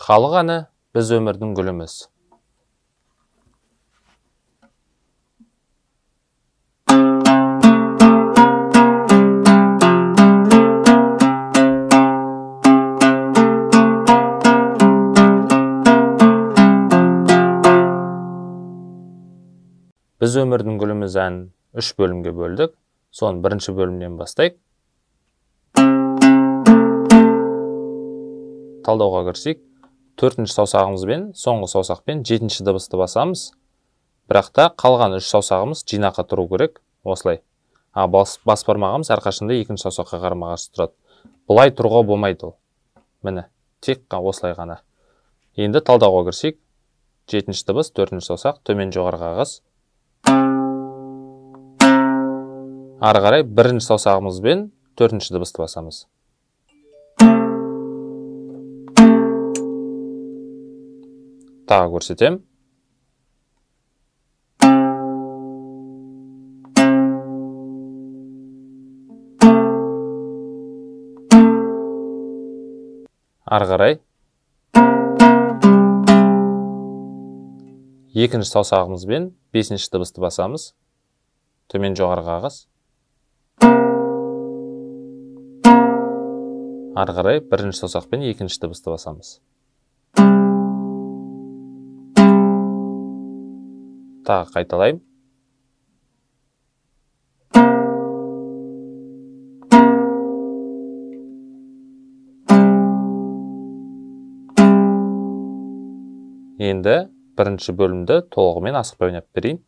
Халық әні «Біз өмірдің гүліміз». Біз өмірдің гүліміз әнін 3 бөлімге бөлдік. Соның бірінші бөлімнен бастайық. Талдауға кірсек, төртінші саусағымызбен, соңғы саусақпен жетінші дыбысты басамыз. Бірақ та қалған 3 саусағымыз жинақы тұру керек, осылай. А бас бармағымыз әрқашанда екінші саусаққа қарама-қарсы тұрады. Бұлай тұруға болмайды ол. Міне, тек осылай ғана. Енді талдауға кірсек, жетінші дыбыс, төртінші саусақ, төмен жоғары қағыз. Ары қарай бірінші саусағымызбен төртінші дыбысты басамыз. Тағы көрсетем. Ары қарай екінші саусағымызбен бесінші дыбысты басамыз. Төмен жоғары қағыз. Ары қарай бірінші саусақпен екінші дыбысты басамыз. Тағы қайталаймын. Енді бірінші бөлімді толығымен асықпай ойнап берейін.